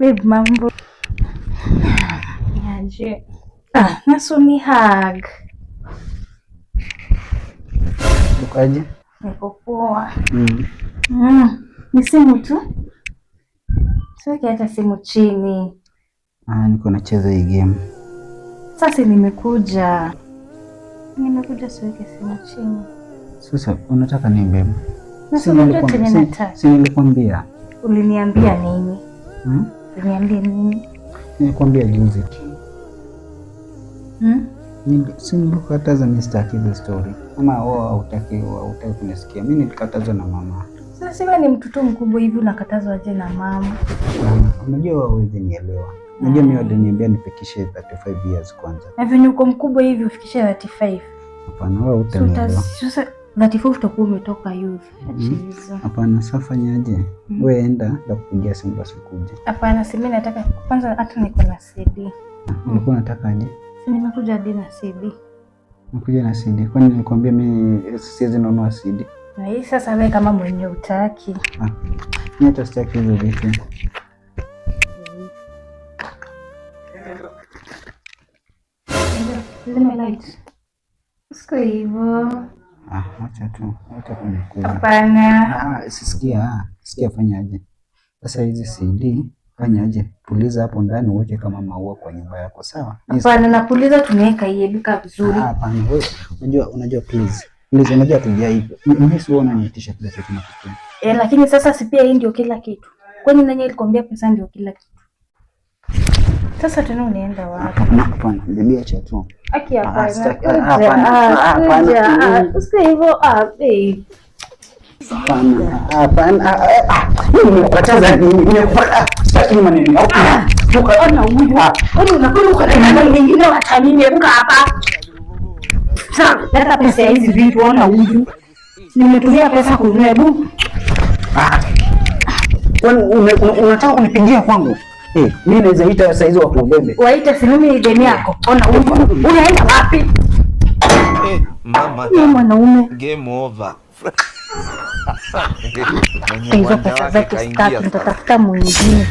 Babe, mambo. Niaje? Ah, nasumi hug. Ukaje? Niko poa. Ni simu tu. Siweke hata simu chini. Ah, niko nacheza hii game. Sasa nimekuja. Nimekuja, siweke simu chini. Sasa unataka nini babe? Na si unajua chenye nataka. Si nilikwambia? Uliniambia nini? Hmm? Uliniambia nini? Nilikwambia juzi. Hmm? Si nilikukataza mimi sitaki hizo story. Ama wewe hautaki kunisikia. Mimi nilikatazwa na mama. Sasa wewe ni mtoto mkubwa hivi unakatazwa aje na mama? Unajua wewe huwezi nielewa. Unajua mimi waliniambia nifikishe 35 years kwanza. Na venye uko mkubwa hivi ufikishe 35. Hapana, wewe hutanielewa. Sasa 34 utakuwa umetoka youth. Acha. Hapana, sasa fanyaje? Wewe enda nitakupigia simu basi ukuje. Hapana, si mimi nataka kwanza hata niko na CD. Ulikuwa unataka aje? Si nimekuja hadi na CD. Nakuja na CD. Kwani nilikwambia mimi siwezi nunua CD? Na hii sasa wewe kama mwenye utaki. Ah, mimi hata sitaki hizo vitu. Zime light. Siko hivyo. Ah, acha tu. Acha kunikuza. Hapana. Ah, sisikia, sikia fanyaje. Sasa hizi CD fanyaje? Puliza hapo ndani uweke kama maua kwa nyumba yako, sawa? Hapana, napuliza tumeweka hii duka vizuri. Ah, hapana, wewe unajua please. Please unajua tujai. Mimi si wewe unaniitisha kila kitu nakupea. Eh, lakini sasa si pia hii ndio kila kitu. Kwani nani alikwambia pesa ndio kila kitu? Sasa tena unaenda wapi? Hapana, hapana, bibi acha tu. Aki hapana. Sitaki, Kuja, hapana, hapana. kuja, usiwe hivyo, babe. Hapana, hapana. Mimi nimekukataza nini? Nimekukataza. Sitaki maneno yako. Toka. Ona huyu. Kwani unakwenda ukaleta mwingine wa mimi hebu hapa. Sasa leta pesa hizi vitu, ona huyu. Nimetumia pesa kununua hebu. Kwani unataka kunipigia kwangu? Eh, mimi naweza ita saa hizo wakubebe. Waita si mimi deni yako. Ona huyu. Unaenda wapi? Mama, Ni mwanaume. Game over. Mwenye Hizo uwanja pesa wake zake kaingia sitaki, sasa. nitatafuta mwingine.